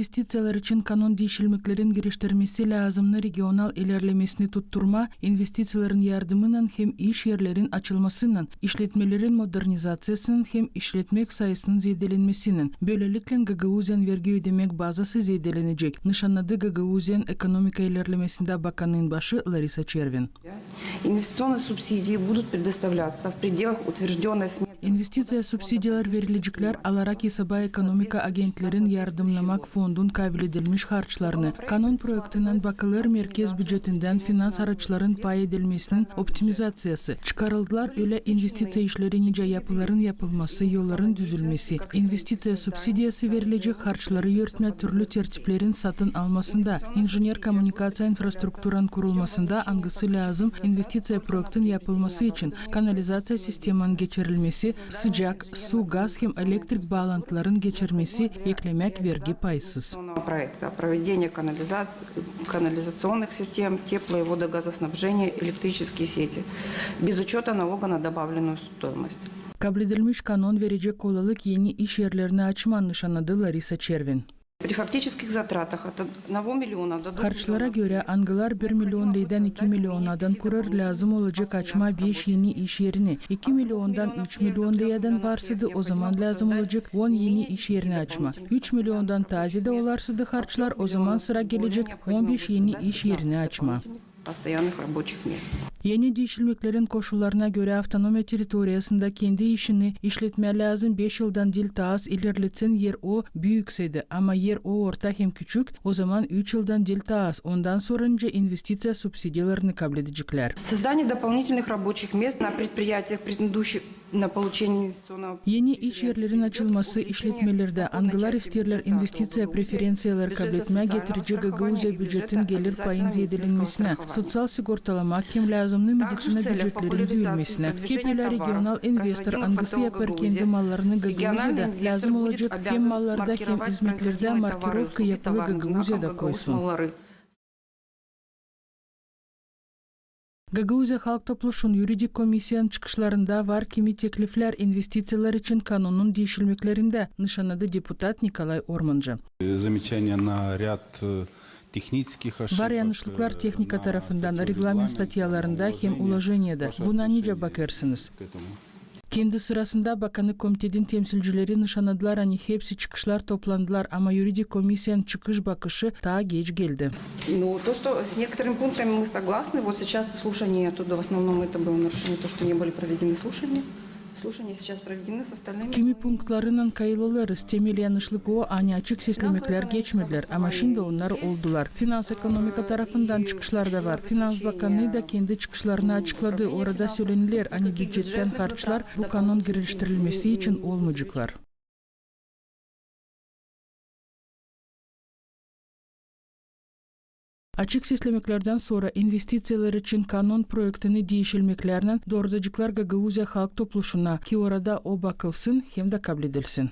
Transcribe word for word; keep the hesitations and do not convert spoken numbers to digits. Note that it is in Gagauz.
İnvestiţiyalar için kanon diişilmeklerin giriştirilmesi lääzımnı regional ilerlemesini tutturmaa, inwestiţiyaların yardımınnan hem iş erlerin açılmasınnan, işletmelerin modernizaţiyasınnan hem işletmek sayısının zeedelenmesinen. Bölelikle Gagauziyanın vergi ödemäk bazası zeedelenecek, nışannadı Gagauziyanın ekonomika ilerlemesindä bakanın başı Larisa Çervin. Инвестиционные субсидии будут предоставляться в пределах утверждённой сметы. İnvestiţiya subsidiyaları verileceklär, alarak esaba ekonomika agentlerin yardımnamak fondun kabledilmiş harçlarını. Kanon proektinnän bakılêr merkez bücetindän finans araçların pay edilmesinin optimizaţiyası. Çıkarıldılar ölä investiţiya işleri, nicä yapıların yapılması, yolların düzülmesi. İnvestiţiya subsidiyası verilecek harçları yürütmää türlü tertiplerin satın almasında, injener-kommunikaţiya infrastrukturanın kurulmasında, angısı lääzım investiţiya proektin yapılması için, kanalizaţiya sistemanın geçirilmesi, sıcak, su, gaz hem elektrik baalantıların geçirilmesi, eklemäk vergi payısız. Проекта проведение канализац-, канализационных систем, тепло- и водогазоснабжения, электрические сети, без учёта налога на добавленную стоимость. Kabledilmiş kanon verecek kolalık eni iş erlerini açmaa, nışannadı Larisa Çervin. При фактических затратах от одного миллиона до двух миллионов. Harçlara görä, angılar bir million leydän iki millionadan kurêr, lääzım olacek açmaa beş eni iş erini. İki milliondan üç million leydän varsa da, o zaman lääzım olacek on eni iş erini açmaa. Üç milliondan taa zeedä olarsa da harçlar, o zaman sıra gelecek on beş eni iş erini açmaa. Постоянных рабочих мест. Eni diişilmeklerin koşullarına görä, avtonomiya territoriyasında kendi işini işletmää lääzım beş yıldan diil taa az ilerletsin, eer o büüksä dä, ama eer o orta hem küçük, o zaman üç yıldan diil taa az, ondan sora nicä investiţiya subsidiyalarını kabledeceklär. Создание дополнительных рабочих мест на предприятиях, претендующих на получение инвестиционного Eni iş erlerin açılması işletmelerdä, angılar isteerlär investiţiya preferenţiyaları kabletmää, getirecek Gagauziya bücetin gelir payın zeedelenmesinä, soţial sigortalamak hem lääzımnı mediţina bücetlerin büümesinä. Hep ölä regional investor, angısı yapêr kendi mallarını Gagauziyada, lääzım olacek hem mallarda, hem izmetlerdä markirovka yapılı Gagauziyada koysun. Gagauziya Halk Topluşun yuridik komissiyanın çıkışlarında var kimi tekliflär investiţiyalar için kanonun diişilmeklerindä, nışannadı deputat Nikolay Ormancı. Замечания на ряд, э, технических ошибок. Var yanışlıklar tehnika tarafından, reglament statyalarında hem ulojeniyada. Buna nicä bakêrsınız? Kendi sırasında bakanı komitetin temsilcileri nışannadılar, ani hepsi çıkışlar toplandılar, ama yuridik komissiyanın çıkış bakışı taa geç geldi. Ну, то, что с некоторыми пунктами мы согласны, вот сейчас слушание, оттуда в основном это было нарушение, то, что не были проведены слушания. Слушания сейчас проведены с остальными. Kimi punktlarınnan kayıl olêrız, temel yanışlık o, ani açık seslemeklär geçmedilär, ama şindi onnar oldular. Finans-ekonomika tarafından çıkışlar da var. Finans bakanı da kendi çıkışlarını açıkladı. Orada sölenilär, ani bücettän harçlar bu kanon giriştirilmesi için olmayaceklar. Açık seslemeklerdän sora investiţiyalar için kanon proektini diişilmeklärnän doorudaceklar Gagauziya Halk Topluşuna, ki orada o bakılsın hem dä kabledilsin.